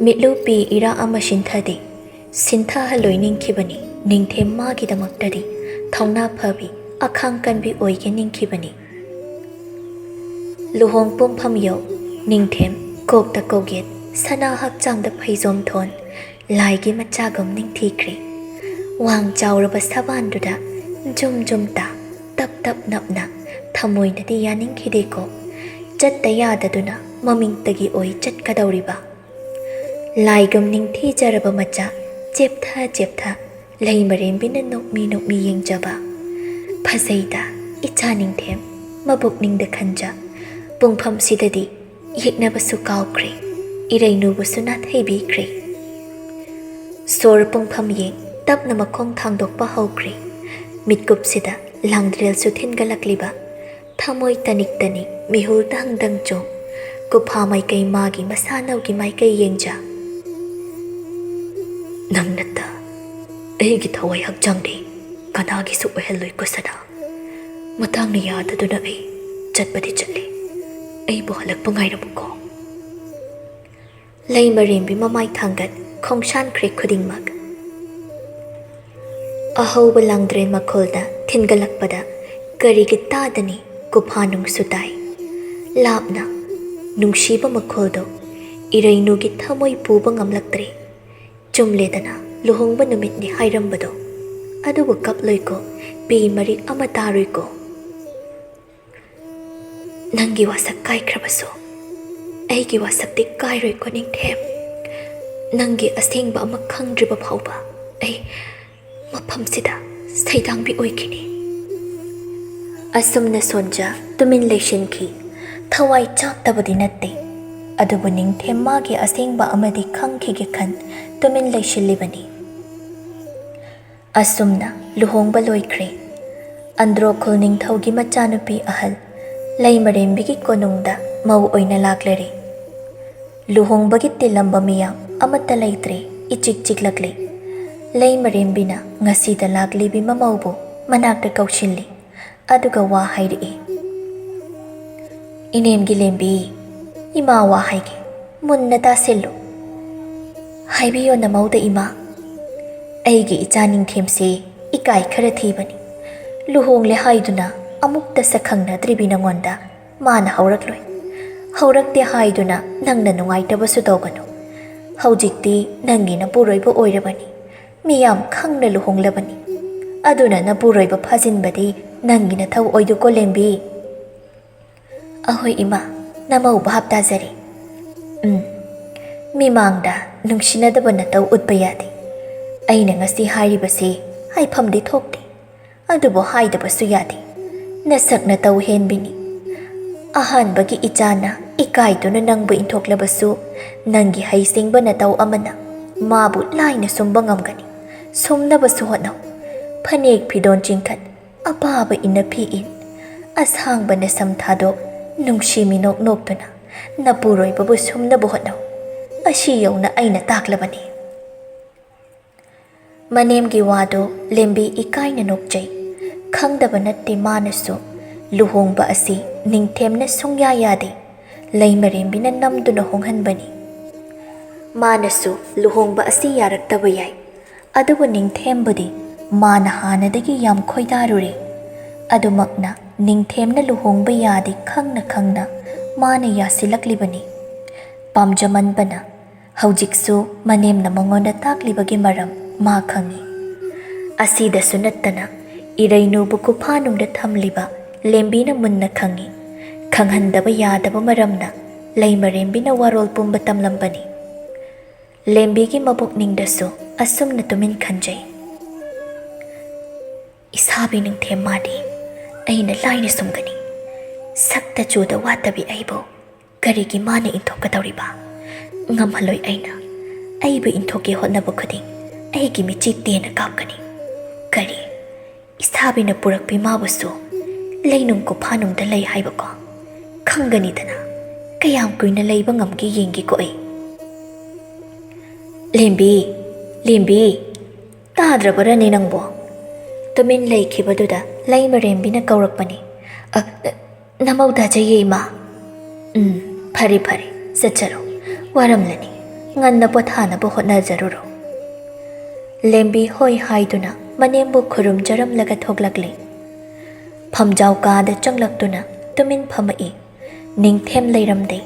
ꯃꯤꯠꯂꯨ ꯄꯤ ꯏꯔꯥ ꯑꯃ ꯁꯤꯟꯊꯗꯦ꯫ ꯁꯤꯟꯊꯍꯜꯂꯣꯏ ꯅꯤꯡꯈꯤꯕꯅꯤ꯫ ꯅꯤꯡꯊꯦꯝ ꯃꯥꯒꯤꯗꯃꯛꯇꯗꯤ ꯊꯧꯅꯥ ꯐꯕꯤ, ꯑꯈꯥꯡ ꯀꯟꯕꯤ ꯑꯣꯏꯒꯦ ꯅꯤꯡꯈꯤꯕꯅꯤ꯫ ꯂꯨꯍꯣꯡ ꯄꯨꯡꯐꯝ ꯌꯧ ꯅꯤꯡꯊꯦꯝ ꯀꯣꯛꯇ ꯀꯧꯒꯦꯠ, ꯁꯅꯥ ꯍꯛꯆꯥꯡꯗ ꯐꯩꯖꯣꯝ ꯊꯣꯟ, ꯂꯥꯏꯒꯤ ꯃꯆꯥꯒꯨꯝ ꯅꯤꯡꯊꯤꯈ꯭ꯔꯦ꯫ ꯋꯥꯡ ꯆꯥꯎꯔꯕ ꯁꯕꯥꯟꯗꯨꯗ ꯖꯨꯝ ꯖꯨꯝ ꯇꯥ, ꯇꯞ ꯅꯞꯅ, ꯊꯃꯣꯏꯅꯗꯤ ꯌꯥꯅꯤꯡꯈꯤꯗꯦꯀꯣ꯫ ꯆꯠꯇ ꯌꯥꯗꯗꯨꯅ ꯃꯃꯤꯡꯇꯒꯤ ꯑꯣꯏ ꯆꯠꯀꯗꯧꯔꯤꯕ꯫ ꯂꯥꯏꯒꯨꯝ ꯅꯤꯡꯊꯤꯖꯔꯕ ꯃꯆꯥ, ꯆꯦꯞꯊ ꯆꯦꯞꯊ ꯂꯩꯃꯔꯦꯝꯕꯤꯅ ꯅꯣꯛꯃꯤ ꯅꯣꯛꯃꯤ ꯌꯦꯡꯖꯕ꯫ ꯐꯖꯩꯗ ꯏꯆꯥ ꯅꯤꯡꯊꯦꯝ, ꯃꯕꯨꯛꯅꯤꯡꯗ ꯈꯟꯖ꯫ ꯄꯨꯡꯐꯝꯁꯤꯗꯗꯤ ꯌꯦꯛꯅꯕꯁꯨ ꯀꯥꯎꯈ꯭ꯔꯦ, ꯏꯔꯩꯅꯨꯕꯨꯁꯨ ꯅꯥꯊꯩꯕꯤꯈ꯭ꯔꯦ꯫ ꯁꯣꯔ ꯄꯨꯡꯐꯝ ꯌꯦꯡ ꯇꯞꯅ ꯃꯈꯣꯡ ꯊꯥꯡꯗꯣꯛꯄ ꯍꯧꯈ꯭ꯔꯦ꯫ ꯃꯤꯠꯀꯨꯞꯁꯤꯗ ꯂꯥꯡꯗ꯭ꯔꯦꯜꯁꯨ ꯊꯤꯟꯒꯠꯂꯛꯂꯤꯕ꯫ ꯊꯃꯣꯏ ꯇꯅꯤꯛ ꯇꯅꯤꯛ, ꯃꯤꯍꯨꯜ ꯗꯪ ꯗꯪ ꯆꯣꯡ, ꯀꯨꯐꯥ ꯃꯥꯏꯀꯩ ꯃꯥꯒꯤ ꯃꯁꯥꯅꯧꯒꯤ ꯃꯥꯏꯀꯩ ꯌꯦꯡꯖ꯫ "ꯅꯪ ꯅꯠꯇ ꯑꯩꯒꯤ ꯊꯋꯥꯏ ꯍꯛꯆꯥꯡꯗꯤ ꯀꯅꯥꯒꯤꯁꯨ ꯑꯣꯏꯍꯜꯂꯣꯏ ꯀꯨꯁꯅꯥ꯫ ꯃꯇꯥꯡꯅ ꯌꯥꯗꯗꯨꯅ ꯑꯩ ꯆꯠꯄꯗꯤ ꯆꯠꯂꯤ꯫ ꯑꯩꯕꯨ ꯍꯜꯂꯛꯄ ꯉꯥꯏꯔꯝꯃꯨꯀꯣ꯫" ꯂꯩꯃꯔꯦꯝꯕꯤ ꯃꯃꯥꯏ ꯊꯥꯡꯒꯠ ꯈꯣꯡꯁꯥꯟꯈ꯭ꯔꯦ ꯈꯨꯗꯤꯡꯃꯛ꯫ ꯑꯍꯧꯕ ꯂꯥꯡꯗ꯭ꯔꯦꯟ ꯃꯈꯣꯜꯗ ꯊꯤꯟꯒꯠꯂꯛꯄꯗ ꯀꯔꯤꯒꯤ ꯇꯥꯗꯅꯤ, ꯀꯨꯐꯥ ꯅꯨꯡꯁꯨ ꯇꯥꯏ꯫ ꯂꯥꯞꯅ ꯅꯨꯡꯁꯤꯕ ꯃꯈꯣꯜꯗꯣ ꯏꯔꯩꯅꯨꯒꯤ ꯊꯃꯣꯏ ꯄꯨꯕ ꯉꯝꯂꯛꯇ꯭ꯔꯦ꯫ ꯆꯨꯝꯂꯦꯗꯅ ꯂꯨꯍꯣꯡꯕ ꯅꯨꯃꯤꯠꯅꯤ ꯍꯥꯏꯔꯝꯕꯗꯣ꯫ ꯑꯗꯨꯕꯨ ꯀꯞꯂꯣꯏꯀꯣ, ꯄꯤ ꯃꯔꯤꯛ ꯑꯃ ꯇꯥꯔꯣꯏꯀꯣ꯫ "ꯅꯪꯒꯤ ꯋꯥꯁꯛ ꯀꯥꯏꯈ꯭ꯔꯕꯁꯨ ꯑꯩꯒꯤ ꯋꯥꯁꯛꯇꯤ ꯀꯥꯏꯔꯣꯏꯀꯣ ꯅꯤꯡꯊꯦꯝ꯫ ꯅꯪꯒꯤ ꯑꯁꯦꯡꯕ ꯑꯃ ꯈꯪꯗ꯭ꯔꯤꯕ ꯐꯥꯎꯕ ꯑꯩ ꯃꯐꯝꯁꯤꯗ ꯁꯩꯗꯥꯡꯕꯤ ꯑꯣꯏꯈꯤꯅꯤ꯫" ꯑꯁꯨꯝꯅ ꯁꯣꯟꯖ ꯇꯨꯃꯤꯟ ꯂꯩꯁꯤꯟꯈꯤ꯫ ꯊꯋꯥꯏ ꯆꯥꯛꯇꯕꯗꯤ ꯅꯠꯇꯦ, ꯑꯗꯨꯕꯨ ꯅꯤꯡꯊꯦꯝ ꯃꯥꯒꯤ ꯑꯁꯦꯡꯕ ꯑꯃꯗꯤ ꯈꯪꯈꯤꯒꯦ ꯈꯟ ꯇꯨꯃꯤꯟ ꯂꯩꯁꯤꯜꯂꯤꯕꯅꯤ꯫ ꯑꯁꯨꯝꯅ ꯂꯨꯍꯣꯡꯕ ꯂꯣꯏꯈ꯭ꯔꯦ꯫ ꯑꯟꯗ꯭ꯔꯣꯈꯨꯜ ꯅꯤꯡꯊꯧꯒꯤ ꯃꯆꯥꯅꯨꯄꯤ ꯑꯍꯜ ꯂꯩꯃꯔꯦꯝꯕꯤꯒꯤ ꯀꯣꯅꯨꯡꯗ ꯃꯧ ꯑꯣꯏꯅ ꯂꯥꯛꯂꯔꯦ꯫ ꯂꯨꯍꯣꯡꯕꯒꯤ ꯇꯤꯜꯂꯝꯕ ꯃꯤꯌꯥꯝ ꯑꯃꯠꯇ ꯂꯩꯇ꯭ꯔꯦ, ꯏꯆꯤꯛ ꯆꯤꯛꯂꯛꯂꯦ꯫ ꯂꯩꯃꯔꯦꯝꯕꯤꯅ ꯉꯁꯤꯗ ꯂꯥꯛꯂꯤꯕꯤ ꯃꯃꯧꯕꯨ ꯃꯅꯥꯛꯇ ꯀꯧꯁꯤꯜꯂꯤ꯫ ꯑꯗꯨꯒ ꯋꯥ ꯍꯥꯏꯔꯛꯏ꯫ "ꯏꯅꯦꯝꯒꯤ ꯂꯦꯝꯕꯤ, ꯏꯃꯥ ꯋꯥ ꯍꯥꯏꯒꯦ, ꯃꯨꯟꯅ ꯇꯥꯁꯤꯜꯂꯨ꯫" "ꯍꯥꯏꯕꯤꯌꯣ ꯅꯃꯧꯗ ꯏꯃꯥ꯫" "ꯑꯩꯒꯤ ꯏꯆꯥ ꯅꯤꯡꯊꯦꯝꯁꯦ ꯏꯀꯥꯏ ꯈꯔ ꯊꯤꯕꯅꯤ꯫ ꯂꯨꯍꯣꯡꯂꯦ ꯍꯥꯏꯗꯨꯅ ꯑꯃꯨꯛꯇ ꯁꯛꯈꯪꯅꯗ꯭ꯔꯤꯕꯤ ꯅꯉꯣꯟꯗ ꯃꯥꯅ ꯍꯧꯔꯛꯂꯣꯏ꯫ ꯍꯧꯔꯛꯇꯦ ꯍꯥꯏꯗꯨꯅ ꯅꯪꯅ ꯅꯨꯡꯉꯥꯏꯇꯕꯁꯨ ꯇꯧꯒꯅꯨ꯫ ꯍꯧꯖꯤꯛꯇꯤ ꯅꯪꯒꯤ ꯅꯄꯨꯔꯣꯏꯕ ꯑꯣꯏꯔꯕꯅꯤ꯫ ꯃꯤꯌꯥꯝ ꯈꯪꯅ ꯂꯨꯍꯣꯡꯂꯕꯅꯤ꯫ ꯑꯗꯨꯅ ꯅꯄꯨꯔꯣꯏꯕ ꯐꯥꯖꯤꯟꯕꯗꯤ ꯅꯪꯒꯤ ꯅꯊꯧ ꯑꯣꯏꯗꯨꯀꯣ, ꯂꯦꯝꯕꯤ꯫ ꯑꯍꯣꯏ ꯏꯃꯥ, ꯅꯃꯧ ꯚꯥꯞ ꯇꯥꯖꯔꯦ꯫ ꯎꯝ, ꯃꯤꯃꯥꯡꯗ ꯅꯨꯡꯁꯤꯅꯗꯕ ꯅꯇꯧ ꯎꯠꯄ ꯌꯥꯗꯦ꯫ ꯑꯩꯅ ꯉꯁꯤ ꯍꯥꯏꯔꯤꯕꯁꯤ ꯍꯥꯏꯐꯝꯗꯤ ꯊꯣꯛꯇꯦ, ꯑꯗꯨꯕꯨ ꯍꯥꯏꯗꯕꯁꯨ ꯌꯥꯗꯦ꯫ ꯅꯁꯛ ꯅꯇꯧ ꯍꯦꯟꯕꯤꯅꯤ꯫ ꯑꯍꯥꯟꯕꯒꯤ ꯏꯆꯥꯅ ꯏꯀꯥꯏꯗꯨꯅ ꯅꯪꯕꯨ ꯏꯟꯊꯣꯛꯂꯕꯁꯨ, ꯅꯪꯒꯤ ꯍꯩꯁꯤꯡꯕ ꯅꯇꯧ ꯑꯃꯅ ꯃꯥꯕꯨ ꯂꯥꯏꯅ ꯁꯨꯝꯕ ꯉꯝꯒꯅꯤ꯫ ꯁꯨꯝꯅꯕꯁꯨ ꯍꯣꯠꯅꯧ꯫ ꯐꯅꯦꯛ ꯐꯤꯗꯣꯟ ꯆꯤꯡꯈꯠ, ꯑꯄꯥꯕ ꯏꯟꯅ ꯐꯤ ꯏꯟ, ꯑꯁꯥꯡꯕ ꯅꯁꯝ ꯊꯥꯗꯣꯛ, ꯅꯨꯡꯁꯤ ꯃꯤꯅꯣꯛ ꯅꯣꯛꯇꯨꯅ ꯅꯄꯨꯔꯣꯏꯕꯕꯨ ꯁꯨꯝꯅꯕ ꯍꯣꯠꯅꯧ꯫ ꯑꯁꯤ ꯌꯧꯅ ꯑꯩꯅ ꯇꯥꯛꯂꯕꯅꯤ꯫ ꯃꯅꯦꯝꯒꯤ ꯋꯥꯗꯨ ꯂꯦꯝꯕꯤ ꯏꯀꯥꯏꯅ ꯅꯣꯛꯆꯩ꯫ ꯈꯪꯗꯕ ꯅꯠꯇꯦ ꯃꯥꯅꯁꯨ꯫ ꯂꯨꯍꯣꯡꯕ ꯑꯁꯤ ꯅꯤꯡꯊꯦꯝꯅ ꯁꯨꯡꯌꯥ ꯌꯥꯗꯦ꯫ ꯂꯩꯃꯔꯦꯝꯕꯤꯅ ꯅꯝꯗꯨꯅ ꯍꯣꯡꯍꯟꯕꯅꯤ꯫ ꯃꯥꯅꯁꯨ ꯂꯨꯍꯣꯡꯕ ꯑꯁꯤ ꯌꯥꯔꯛꯇꯕ ꯌꯥꯏ꯫ ꯑꯗꯨꯕꯨ ꯅꯤꯡꯊꯦꯝꯕꯨꯗꯤ ꯃꯥꯅ ꯍꯥꯟꯅꯗꯒꯤ ꯌꯥꯝ ꯈꯣꯏꯗꯥꯔꯨꯔꯦ꯫ ꯑꯗꯨꯃꯛꯅ ꯅꯤꯡꯊꯦꯝꯅ ꯂꯨꯍꯣꯡꯕ ꯌꯥꯗꯦ ꯈꯪꯅ ꯈꯪꯅ ꯃꯥꯅ ꯌꯥꯁꯤꯜꯂꯛꯂꯤꯕꯅꯤ꯫ ꯄꯥꯝꯖꯃꯟꯕꯅ ꯍꯧꯖꯤꯛꯁꯨ ꯃꯅꯦꯝꯅ ꯃꯉꯣꯟꯗ ꯇꯥꯛꯂꯤꯕꯒꯤ ꯃꯔꯝ ꯃꯥ ꯈꯪꯏ꯫ ꯑꯁꯤꯗꯁꯨ ꯅꯠꯇꯅ ꯏꯔꯩꯅꯨꯕꯨ ꯀꯨꯐꯥꯅꯨꯡꯗ ꯊꯝꯂꯤꯕ ꯂꯦꯝꯕꯤꯅ ꯃꯨꯟꯅ ꯈꯪꯏ꯫ ꯈꯪꯍꯟꯗꯕ ꯌꯥꯗꯕ ꯃꯔꯝꯅ ꯂꯩꯃꯔꯦꯝꯕꯤꯅ ꯋꯥꯔꯣꯜ ꯄꯨꯝꯕ ꯇꯝꯂꯝꯕꯅꯤ꯫ ꯂꯦꯝꯕꯤꯒꯤ ꯃꯄꯨꯛꯅꯤꯡꯗꯁꯨ ꯑꯁꯨꯝꯅ ꯇꯨꯃꯤꯟ ꯈꯟꯖꯩ, "ꯏꯁꯥꯕꯤ ꯅꯤꯡꯊꯦꯝ ꯃꯥꯗꯤ ꯑꯩꯅ ꯂꯥꯏꯅ ꯁꯨꯝꯒꯅꯤ꯫ ꯁꯛꯇ ꯆꯨꯗ ꯋꯥꯠꯇꯕꯤ ꯑꯩꯕꯨ ꯀꯔꯤꯒꯤ ꯃꯥꯅ ꯏꯟꯊꯣꯛꯀꯗꯧꯔꯤꯕ? ꯉꯝꯍꯜꯂꯣꯏ ꯑꯩꯅ꯫ ꯑꯩꯕꯨ ꯏꯟꯊꯣꯛꯀꯦ ꯍꯣꯠꯅꯕ ꯈꯨꯗꯤꯡ ꯑꯩꯒꯤ ꯃꯤꯠꯆꯤ ꯇꯦꯟꯅ ꯀꯥꯞꯀꯅꯤ꯫ ꯀꯔꯤ? ꯏꯁꯥꯕꯤꯅ ꯄꯨꯔꯛꯄꯤ ꯃꯥꯕꯨꯁꯨ ꯂꯩꯅꯨꯡ ꯀꯨꯐꯥꯅꯨꯡꯗ ꯂꯩ ꯍꯥꯏꯕꯀꯣ? ꯈꯪꯒꯅꯤꯗꯅ, ꯀꯌꯥꯝ ꯀꯨꯏꯅ ꯂꯩꯕ ꯉꯝꯒꯦ ꯌꯦꯡꯒꯦꯀꯣ ꯑꯩ꯫" "ꯂꯦꯝꯕꯤ, ꯂꯦꯝꯕꯤ, ꯇꯥꯗ꯭ꯔꯕꯔꯅꯦ ꯅꯪꯕꯣ?" ꯇꯨꯃꯤꯟ ꯂꯩꯈꯤꯕꯗꯨꯗ ꯂꯩꯃꯔꯦꯝꯕꯤꯅ ꯀꯧꯔꯛꯄꯅꯤ꯫ "ꯑ, ꯅꯃꯧ ꯇꯥꯖꯩꯌꯦ, ꯏꯃꯥ꯫" "ꯎꯝ, ꯐꯔꯦ, ꯐꯔꯦ, ꯆꯠꯆꯔꯣ꯫ ꯋꯥꯔꯝꯂꯅꯤ, ꯉꯟꯅ ꯄꯣꯊꯥꯅꯕ ꯍꯣꯠꯅꯖꯔꯨꯔꯣ꯫" ꯂꯦꯝꯕꯤ ꯍꯣꯏ ꯍꯥꯏꯗꯨꯅ ꯃꯅꯦꯝꯕꯨ ꯈꯨꯔꯨꯝꯖꯔꯝꯂꯒ ꯊꯣꯛꯂꯛꯂꯤ꯫ ꯐꯝꯖꯥꯎ ꯀꯥꯗ ꯆꯪꯂꯛꯇꯨꯅ ꯇꯨꯃꯤꯟ ꯐꯝꯃꯛꯏ꯫ ꯅꯤꯡꯊꯦꯝ ꯂꯩꯔꯝꯗꯦ꯫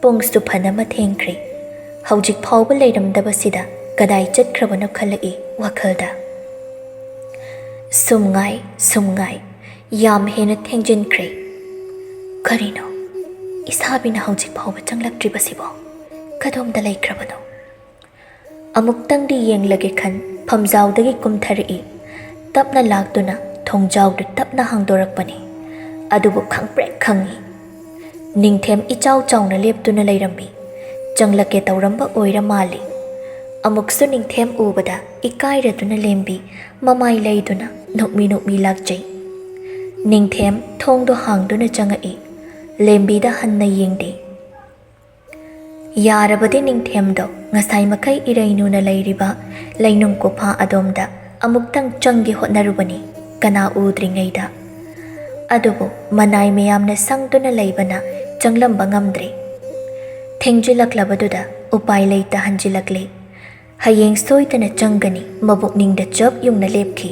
ꯄꯨꯡꯁꯨ ꯐꯅ ꯑꯃ ꯊꯦꯡꯈ꯭ꯔꯦ꯫ ꯍꯧꯖꯤꯛ ꯐꯥꯎꯕ ꯂꯩꯔꯝꯗꯕꯁꯤꯗ ꯀꯗꯥꯏ ꯆꯠꯈ꯭ꯔꯕꯅꯣ ꯈꯜꯂꯛꯏ ꯋꯥꯈꯜꯗ꯫ ꯁꯨꯝ ꯉꯥꯏ, ꯁꯨꯝ ꯉꯥꯏ꯫ ꯌꯥꯝ ꯍꯦꯟꯅ ꯊꯦꯡꯖꯤꯟꯈ꯭ꯔꯦ꯫ ꯀꯔꯤꯅꯣ? ꯏꯁꯥꯕꯤꯅ ꯍꯧꯖꯤꯛ ꯐꯥꯎꯕ ꯆꯪꯂꯛꯇ꯭ꯔꯤꯕꯁꯤꯕꯣ? ꯀꯗꯣꯝꯗ ꯂꯩꯈ꯭ꯔꯕꯅꯣ? ꯑꯃꯨꯛꯇꯪꯗꯤ ꯌꯦꯡꯂꯒꯦ ꯈꯟ ꯐꯝꯖꯥꯎꯗꯒꯤ ꯀꯨꯝꯊꯔꯛꯏ꯫ ꯇꯞꯅ ꯂꯥꯛꯇꯨꯅ ꯊꯣꯡꯖꯥꯎꯗꯨ ꯇꯞꯅ ꯍꯥꯡꯗꯣꯔꯛꯄꯅꯤ꯫ ꯑꯗꯨꯕꯨ ꯈꯪꯄ꯭ꯔꯦꯛ ꯈꯪꯏ꯫ ꯅꯤꯡꯊꯦꯝ ꯏꯆꯥꯎ ꯆꯥꯎꯅ ꯂꯦꯞꯇꯨꯅ ꯂꯩꯔꯝꯃꯤ꯫ ꯆꯪꯂꯛꯀꯦ ꯇꯧꯔꯝꯕ ꯑꯣꯏꯔ ꯃꯥꯜꯂꯤ꯫ ꯑꯃꯨꯛꯁꯨ ꯅꯤꯡꯊꯦꯝ ꯎꯕꯗ ꯏꯀꯥꯏꯔꯗꯨꯅ ꯂꯦꯝꯕꯤ ꯃꯃꯥꯏ ꯂꯩꯗꯨꯅ ꯅꯣꯛꯃꯤ ꯅꯣꯛꯃꯤ ꯂꯥꯛꯆꯩ꯫ ꯅꯤꯡꯊꯦꯝ ꯊꯣꯡꯗꯣ ꯍꯥꯡꯗꯨꯅ ꯆꯪꯉꯛꯏ꯫ ꯂꯦꯝꯕꯤꯗ ꯍꯟꯅ ꯌꯦꯡꯗꯦ꯫ ꯌꯥꯔꯕꯗꯤ ꯅꯤꯡꯊꯦꯝꯗꯣ ꯉꯁꯥꯏ ꯃꯈꯩ ꯏꯔꯩꯅꯨꯅ ꯂꯩꯔꯤꯕ ꯂꯩꯅꯨꯡ ꯀꯣꯐꯥ ꯑꯗꯣꯝꯗ ꯑꯃꯨꯛꯇꯪ ꯆꯪꯒꯦ ꯍꯣꯠꯅꯔꯨꯕꯅꯤ, ꯀꯅꯥ ꯎꯗ꯭ꯔꯤꯉꯩꯗ꯫ ꯑꯗꯨꯕꯨ ꯃꯅꯥꯏ ꯃꯌꯥꯝꯅ ꯁꯪꯗꯨꯅ ꯂꯩꯕꯅ ꯆꯪꯂꯝꯕ ꯉꯝꯗ꯭ꯔꯦ꯫ ꯊꯦꯡꯖꯤꯜꯂꯛꯂꯕꯗꯨꯗ ꯎꯄꯥꯏ ꯂꯩꯇ ꯍꯟꯖꯤꯜꯂꯛꯂꯦ꯫ ꯍꯌꯦꯡ ꯁꯣꯏꯗꯅ ꯆꯪꯒꯅꯤ, ꯃꯕꯨꯛꯅꯤꯡꯗ ꯆꯞ ꯌꯨꯡꯅ ꯂꯦꯞꯈꯤ꯫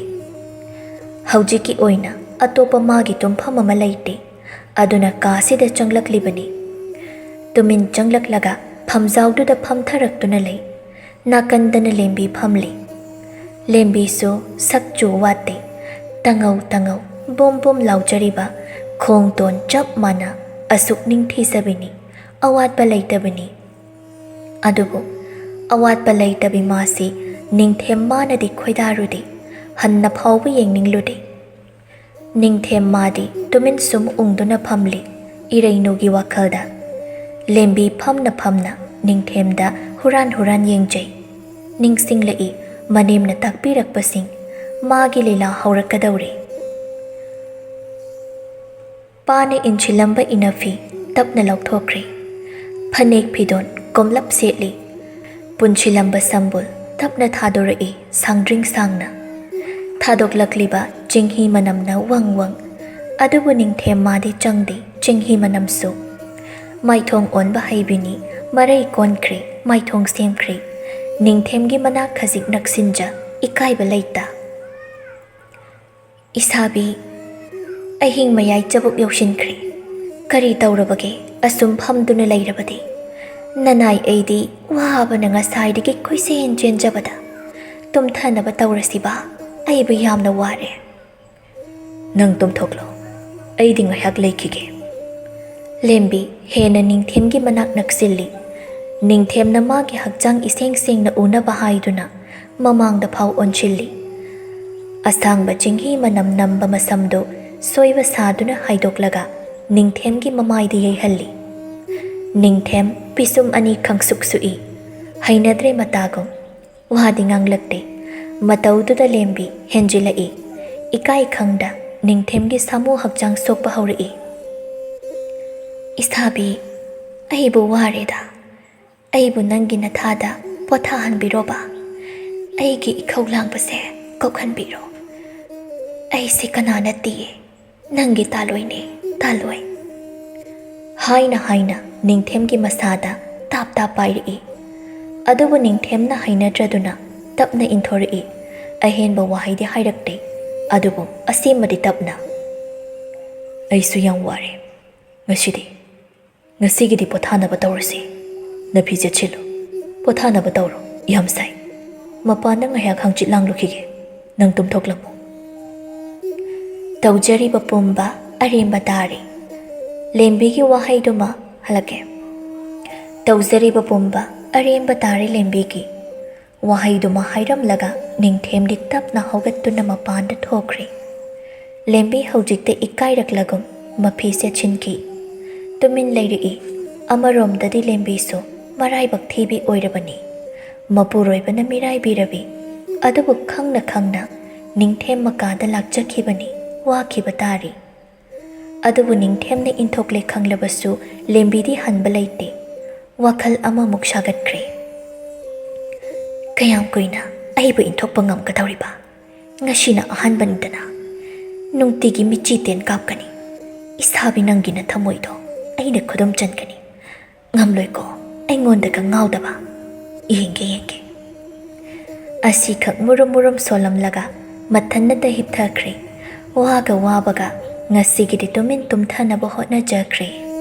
ꯍꯧꯖꯤꯛꯀꯤ ꯑꯣꯏꯅ ꯑꯇꯣꯞꯄ ꯃꯥꯒꯤ ꯇꯨꯝꯐꯝ ꯑꯃ ꯂꯩꯇꯦ꯫ ꯑꯗꯨꯅ ꯀꯥꯁꯤꯗ ꯆꯪꯂꯛꯂꯤꯕꯅꯤ꯫ ꯇꯨꯃꯤꯟ ꯆꯪꯂꯛꯂꯒ ꯐꯝꯖꯥꯎꯗꯨꯗ ꯐꯝꯊꯔꯛꯇꯨꯅ ꯂꯩ꯫ ꯅꯥꯀꯟꯗꯅ ꯂꯦꯝꯕꯤ ꯐꯝꯂꯤ꯫ ꯂꯦꯝꯕꯤꯁꯨ ꯁꯛ ꯆꯨ ꯋꯥꯠꯇꯦ꯫ ꯇꯉꯧ ꯇꯉꯧ ꯕꯣꯝ ꯕꯣꯝ ꯂꯥꯎꯖꯔꯤꯕ ꯈꯣꯡꯇꯣꯟ ꯆꯞ ꯃꯥꯟꯅ ꯑꯁꯨꯛ ꯅꯤꯡꯊꯤꯖꯕꯤꯅꯤ, ꯑꯋꯥꯠꯄ ꯂꯩꯇꯕꯤꯅꯤ꯫ ꯑꯗꯨꯕꯨ ꯑꯋꯥꯠꯄ ꯂꯩꯇꯕꯤ ꯃꯥꯁꯤ ꯅꯤꯡꯊꯦꯝ ꯃꯥꯅꯗꯤ ꯈꯣꯏꯗꯥꯔꯨꯗꯦ, ꯍꯟꯅ ꯐꯥꯎꯕ ꯌꯦꯡꯅꯤꯡꯂꯨꯗꯦ꯫ ꯅꯤꯡꯊꯦꯝ ꯃꯥꯗꯤ ꯇꯨꯃꯤꯟ ꯁꯨꯝ ꯎꯪꯗꯨꯅ ꯐꯝꯂꯤ, ꯏꯔꯩꯅꯨꯒꯤ ꯋꯥꯈꯜꯗ꯫ ꯂꯦꯝꯕꯤ ꯐꯝꯅ ꯐꯝꯅ ꯅꯤꯡꯊꯦꯝꯗ ꯍꯨꯔꯥꯟ ꯍꯨꯔꯥꯟ ꯌꯦꯡꯖꯩ꯫ ꯅꯤꯡꯁꯤꯡꯂꯛꯏ ꯃꯅꯦꯝꯅ ꯇꯥꯛꯄꯤꯔꯛꯄꯁꯤꯡ꯫ ꯃꯥꯒꯤ ꯂꯤꯂꯥ ꯍꯧꯔꯛꯀꯗꯧꯔꯦ꯫ ꯄꯥꯅ ꯏꯟꯁꯤꯜꯂꯝꯕ ꯏꯅꯐꯤ ꯇꯞꯅ ꯂꯧꯊꯣꯛꯈ꯭ꯔꯦ꯫ ꯐꯅꯦꯛ ꯐꯤꯗꯣꯟ ꯀꯣꯝꯂꯞ ꯁꯦꯠꯂꯤ꯫ ꯄꯨꯟꯁꯤꯜꯂꯝꯕ ꯁꯝꯕꯨꯜ ꯇꯞꯅ ꯊꯥꯗꯣꯔꯛꯏ ꯁꯥꯡꯗ꯭ꯔꯤꯡ ꯁꯥꯡꯅ꯫ ꯊꯥꯗꯣꯛꯂꯛꯂꯤꯕ ꯆꯤꯡꯍꯤ ꯃꯅꯝꯅ ꯋꯪ ꯋꯪ꯫ ꯑꯗꯨꯕꯨ ꯅꯤꯡꯊꯦꯝ ꯃꯥꯗꯤ ꯆꯪꯗꯦ ꯆꯤꯡꯍꯤ ꯃꯅꯝꯁꯨ꯫ ꯃꯥꯏꯊꯣꯡ ꯑꯣꯟꯕ ꯍꯩꯕꯤꯅꯤ, ꯃꯔꯩ ꯀꯣꯟꯈ꯭ꯔꯦ, ꯃꯥꯏꯊꯣꯡ ꯁꯦꯝꯈ꯭ꯔꯦ꯫ ꯅꯤꯡꯊꯦꯝꯒꯤ ꯃꯅꯥꯛ ꯈꯖꯤꯛ ꯅꯛꯁꯤꯟꯖ, ꯏꯀꯥꯏꯕ ꯂꯩꯇ꯫ ꯏꯁꯥꯕꯤ, ꯑꯍꯤꯡ ꯃꯌꯥꯏ ꯆꯕꯨꯛ ꯌꯧꯁꯤꯟꯈ꯭ꯔꯦ꯫ ꯀꯔꯤ ꯇꯧꯔꯕꯒꯦ ꯑꯁꯨꯝ ꯐꯝꯗꯨꯅ ꯂꯩꯔꯕꯗꯤ? ꯅꯅꯥꯏ ꯑꯩꯗꯤ ꯋꯥꯕꯅ ꯉꯁꯥꯏꯗꯒꯤ ꯀꯣꯏꯆꯦꯟ ꯆꯦꯟꯖꯕꯗ꯫ ꯇꯨꯝꯊꯅꯕ ꯇꯧꯔꯁꯤꯕ, ꯑꯩꯕꯨ ꯌꯥꯝꯅ ꯋꯥꯔꯦ꯫ "ꯅꯪ ꯇꯨꯝꯊꯣꯛꯂꯣ, ꯑꯩꯗꯤ ꯉꯥꯏꯍꯥꯛ ꯂꯩꯈꯤꯒꯦ꯫" ꯂꯦꯝꯕꯤ ꯍꯦꯟꯅ ꯅꯤꯡꯊꯦꯝꯒꯤ ꯃꯅꯥꯛ ꯅꯛꯁꯤꯜꯂꯤ꯫ ꯅꯤꯡꯊꯦꯝꯅ ꯃꯥꯒꯤ ꯍꯛꯆꯥꯡ ꯏꯁꯦꯡ ꯁꯦꯡꯅ ꯎꯅꯕ ꯍꯥꯏꯗꯨꯅ ꯃꯃꯥꯡꯗ ꯐꯥꯎ ꯑꯣꯟꯁꯤꯜꯂꯤ꯫ ꯑꯁꯥꯡꯕ ꯆꯤꯡꯍꯤ ꯃꯅꯝ ꯅꯝꯕ ꯃꯁꯝꯗꯨ ꯁꯣꯏꯕ ꯁꯥꯗꯨꯅ ꯍꯥꯏꯗꯣꯛꯂꯒ ꯅꯤꯡꯊꯦꯝꯒꯤ ꯃꯃꯥꯏꯗ ꯌꯩꯍꯜꯂꯤ꯫ ꯅꯤꯡꯊꯦꯝ ꯄꯤꯁꯨꯝ ꯑꯅꯤ ꯈꯪꯁꯨꯛ ꯁꯨꯛꯏ꯫ ꯍꯩꯅꯗ꯭ꯔꯦ ꯃꯇꯥꯒꯨꯝ꯫ ꯋꯥꯗꯤ ꯉꯥꯡꯂꯛꯇꯦ꯫ ꯃꯇꯧꯗꯨꯗ ꯂꯦꯝꯕꯤ ꯍꯦꯟꯖꯤꯜꯂꯛꯏ꯫ ꯏꯀꯥꯏ ꯈꯪꯗ ꯅꯤꯡꯊꯦꯝꯒꯤ ꯁꯥꯃꯨ ꯍꯛꯆꯥꯡ ꯁꯣꯛꯄ ꯍꯧꯔꯛꯏ꯫ "ꯏꯁꯥꯕꯤ, ꯑꯩꯕꯨ ꯋꯥꯔꯦꯗ꯫ ꯑꯩꯕꯨ ꯅꯪꯒꯤ ꯅꯊꯥꯗ ꯄꯣꯊꯥꯍꯟꯕꯤꯔꯣꯕ꯫ ꯑꯩꯒꯤ ꯏꯈꯧ ꯂꯥꯡꯕꯁꯦ ꯀꯣꯛꯍꯟꯕꯤꯔꯣ꯫ ꯑꯩꯁꯦ ꯀꯅꯥ ꯅꯠꯇꯤꯌꯦ, ꯅꯪꯒꯤ ꯇꯥꯂꯣꯏꯅꯦ, ꯇꯥꯂꯣꯏ꯫" ꯍꯥꯏꯅ ꯍꯥꯏꯅ ꯅꯤꯡꯊꯦꯝꯒꯤ ꯃꯁꯥꯗ ꯇꯥꯞ ꯇꯥꯞ ꯄꯥꯏꯔꯛꯏ꯫ ꯑꯗꯨꯕꯨ ꯅꯤꯡꯊꯦꯝꯅ ꯍꯩꯅꯗ꯭ꯔꯗꯨꯅ ꯇꯞꯅ ꯏꯟꯊꯣꯔꯛꯏ꯫ ꯑꯍꯦꯟꯕ ꯋꯥꯍꯩꯗꯤ ꯍꯥꯏꯔꯛꯇꯦ, ꯑꯗꯨꯕꯨ ꯑꯁꯦꯡꯕꯗꯤ ꯇꯞꯅ, "ꯑꯩꯁꯨ ꯌꯥꯝ ꯋꯥꯔꯦ ꯉꯁꯤꯗꯤ꯫ ꯉꯁꯤꯒꯤꯗꯤ ꯄꯣꯊꯥꯅꯕ ꯇꯧꯔꯁꯤ꯫ ꯅꯐꯤ ꯆꯦꯠꯁꯤꯜꯂꯨ꯫ ꯄꯣꯊꯥꯅꯕ ꯇꯧꯔꯣ꯫ ꯌꯥꯝ ꯁꯥꯏ꯫ ꯃꯄꯥꯟꯗ ꯉꯥꯏꯍꯥꯛ ꯍꯪꯆꯤꯠ ꯂꯥꯡꯂꯨꯈꯤꯒꯦ꯫ ꯅꯪ ꯇꯨꯝꯊꯣꯛꯂꯝꯃꯨ꯫" ꯇꯧꯖꯔꯤꯕ ꯄꯨꯝꯕ ꯑꯔꯦꯝꯕ ꯇꯥꯔꯦ꯫ ꯂꯦꯝꯕꯤꯒꯤ ꯋꯥꯍꯩꯗꯨꯃ ꯍꯜꯂꯛꯀꯦ꯫ ꯇꯧꯖꯔꯤꯕ ꯄꯨꯝꯕ ꯑꯔꯦꯝꯕ ꯇꯥꯔꯦ ꯂꯦꯝꯕꯤꯒꯤ꯫ ꯋꯥꯍꯩꯗꯨꯃ ꯍꯥꯏꯔꯝꯂꯒ ꯅꯤꯡꯊꯦꯝꯗꯤ ꯇꯞꯅ ꯍꯧꯒꯠꯇꯨꯅ ꯃꯄꯥꯟꯗ ꯊꯣꯛꯈ꯭ꯔꯦ꯫ ꯂꯦꯝꯕꯤ ꯍꯧꯖꯤꯛꯇ ꯏꯀꯥꯏꯔꯛꯂꯒꯨꯝ ꯃꯐꯤ ꯁꯦꯠꯆꯤꯟꯈꯤ꯫ ꯇꯨꯃꯤꯟ ꯂꯩꯔꯛꯏ꯫ ꯑꯃꯔꯣꯝꯗꯗꯤ ꯂꯦꯝꯕꯤꯁꯨ ꯃꯔꯥꯏꯕꯛ ꯊꯤꯕꯤ ꯑꯣꯏꯔꯕꯅꯤ꯫ ꯃꯄꯨꯔꯣꯏꯕꯅ ꯃꯤꯔꯥꯏꯕꯤꯔꯕꯤ꯫ ꯑꯗꯨꯕꯨ ꯈꯪꯅ ꯈꯪꯅ ꯅꯤꯡꯊꯦꯝ ꯃꯀꯥꯗ ꯂꯥꯛꯆꯈꯤꯕꯅꯤ꯫ ꯋꯥꯈꯤꯕ ꯇꯥꯔꯤ꯫ ꯑꯗꯨꯕꯨ ꯅꯤꯡꯊꯦꯝꯅ ꯏꯟꯊꯣꯛꯂꯦ ꯈꯪꯂꯕꯁꯨ ꯂꯦꯝꯕꯤꯗꯤ ꯍꯟꯕ ꯂꯩꯇꯦ꯫ ꯋꯥꯈꯜ ꯑꯃꯃꯨꯛ ꯁꯥꯒꯠꯈ꯭ꯔꯦ꯫ "ꯀꯌꯥꯝ ꯀꯨꯏꯅ ꯑꯩꯕꯨ ꯏꯟꯊꯣꯛꯄ ꯉꯝꯒꯗꯧꯔꯤꯕ? ꯉꯁꯤꯅ ꯑꯍꯥꯟꯕꯅꯤꯗꯅ꯫ ꯅꯨꯡꯇꯤꯒꯤ ꯃꯤꯠꯆꯤ ꯇꯦꯟ ꯀꯥꯞꯀꯅꯤ꯫ ꯏꯁꯥꯕꯤ, ꯅꯪꯒꯤ ꯅꯊꯃꯣꯏꯗꯣ ꯑꯩꯅ ꯈꯨꯗꯨꯝ ꯆꯟꯒꯅꯤ꯫ ꯉꯝꯂꯣꯏꯀꯣ ꯑꯩꯉꯣꯟꯗꯒ ꯉꯥꯎꯗꯕ꯫ ꯌꯦꯡꯒꯦ, ꯌꯦꯡꯒꯦ꯫" ꯑꯁꯤꯈꯛ ꯃꯨꯔꯨꯝ ꯃꯨꯔꯨꯝ ꯁꯣꯜꯂꯝꯂꯒ ꯃꯊꯟꯅꯇ ꯍꯤꯞꯊꯈ꯭ꯔꯦ꯫ ꯋꯥꯒ ꯋꯥꯕꯒ ꯉꯁꯤꯒꯤꯗꯤ ꯇꯨꯃꯤꯟ ꯇꯨꯝꯊꯅꯕ ꯍꯣꯠꯅꯖꯈ꯭ꯔꯦ꯫